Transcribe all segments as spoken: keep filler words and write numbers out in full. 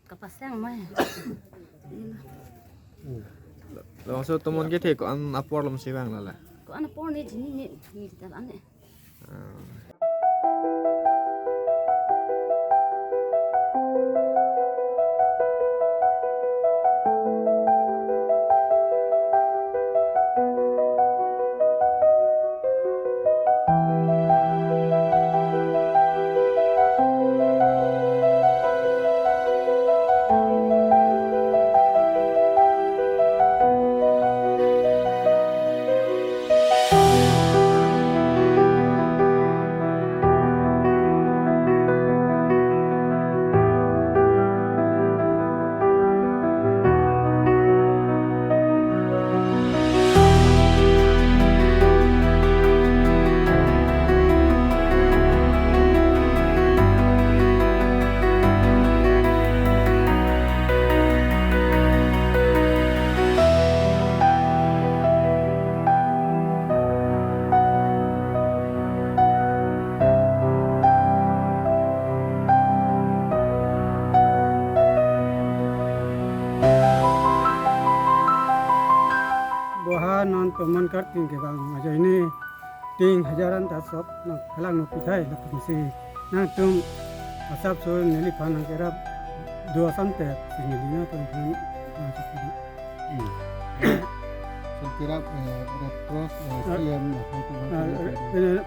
Kapasang mai. Hmm. Labangso tomon kethe ko-an apor lom si vang lala? Ko-an apor ne, chini ne, ne ta lam ne. Ah. Boha non tomon karting kevang ajoine ting hajar an ta sok nangkelang nangpithai lapen si nangtum asapso neliphan nangkerap do asonte si neli nangtumphan nangchokji. Hmm. Sir, kerap, eh, Red Cross, eh, Ah. C M, eh, hai tu Ah, bangsa eh, eh,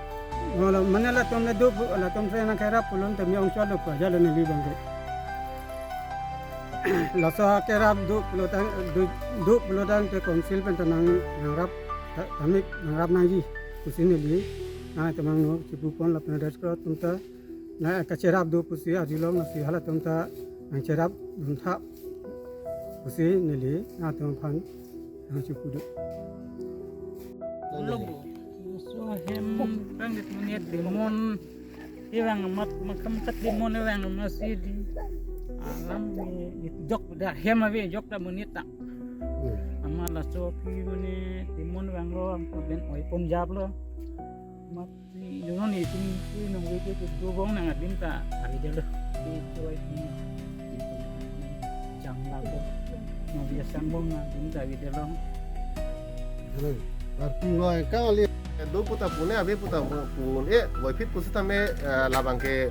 wala mane latum le do pu, latum si nangkerap pulote mi ongchot lo pu ajalo neli abang ke. Laso kerap do pulotang, do, do pulotangte council pen ta nang, nangrap, ta, tamik nangrap nangji pusi neli nangtum angno chipupon lapen Red Cross atum ta nangkacherap do pusi ajulong nasi halatum ta nangcherap duntha pusi neli nangtumphan nangchipu do. Logo. So hem pang dit monit demon. Evang amat makam kat demon evang masi di. Alam ni jok da hem ave jok da monit ta. Hmm. Amat laso aphi mane demon vanglo, angko ben oi pon jablo. Amat si, you know, ni sini si nong weke ke do bong nang adim ta avedetlo. Di tuai ni. Jang lago. Nong biasa bong nang adim ta avedetlo. Hmm. Arti ngoi kang ali. Do puta pune ave puta pune. Eh, boy phit pusi tame, eh, labang ke,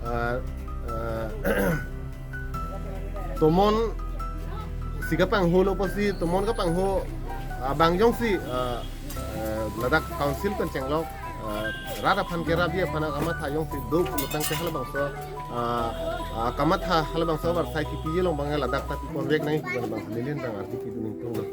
eh, eh, tomon si kapangho lo pusi, tomon kapangho, ah, bang jongsi, ah, eh, ladak council pen chenglok, ah, rat aphan kerapji aphan kamatha jongsi do pulotangte halabangso, ah, ah, kamatha halabangso avarsai kipiji along abang ladak ta pipon vek nangji pu abang neli nang arti pidun ingtung lo.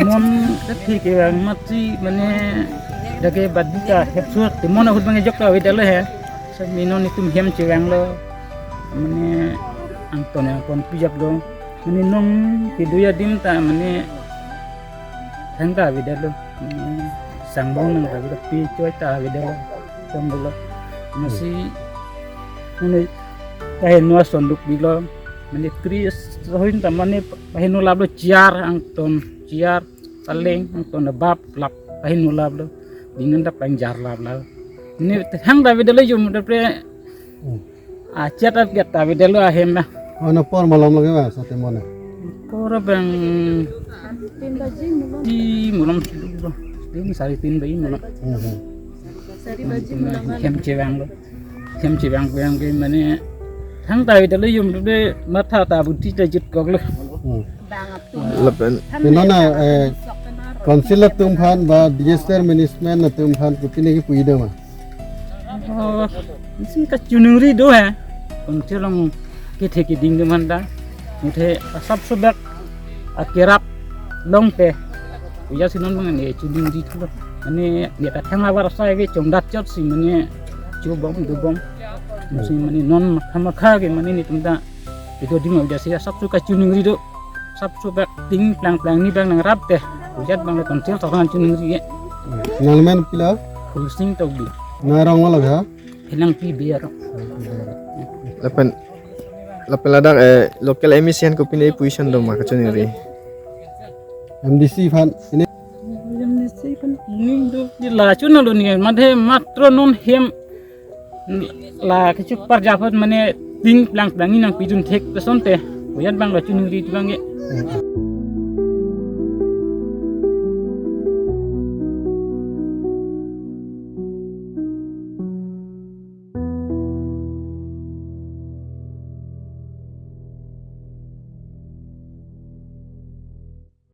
Mon thik ke bang mati mane dake badita hepsur te mon ahut bang jok ta wait he. Mane non itum hem chevanglo, mane angton angton pijaplo, mane non kedo adim ta mane thangta avedetlo, mane sangbong nang ta avedetlo, pi choi ta avedetlo, kondolo. Masi mane kaheno asonduk bilo, mane kri sohin ta mane kaheno laplo, chair angton, chair, paleng angton, bap lap kaheno laplo, dingin ta pangjar laplo. Mane thangta avedetlo jum dapre. Hmm. Achet apiat ta avedetlo ahem na. Ono apor malom lagi ba sate mane? Apor abang di malom silo. Ini sari tin baji malom. Hmm, hmm. Hem chevanglo. Hem chevang vang ke mane thangta avedetlo jum dapre, matha ta buti ta jutkoklo. Hmm. Lapen Pinona, eh, council atum aphan ba disaster management atum aphan kopine kepu-i do ma? Oh, isin kachiningri do he. Council along kethe keding do manta. Muthe asap subak akerap longte. Uya sinon mane chiningri thulo. Mane ne ta thang abar sai ke chongdat chot si mane chubom dubom. Masi mane non makha makha ke mane netum ta kedo adim avedetsi asap su kachiningri do. Asap subak ting plang plang ni bang nangrap te. Kujat bang le council tokang chiningri ye. Nangmen pilo? Hulsing Tokbi. Nangrong ma lo ha? Helang pi biar. Lapen, lapen ladak, eh, local M A C aphan kopine position do ma kachiningri? M D C aphan ini. M D C aphan ini do di la chuna do ni, mate matro non hem la kechup parjapot mane ting plang plang ni nangpidun thek pesonte. Kujat bang la chiningri bang ye.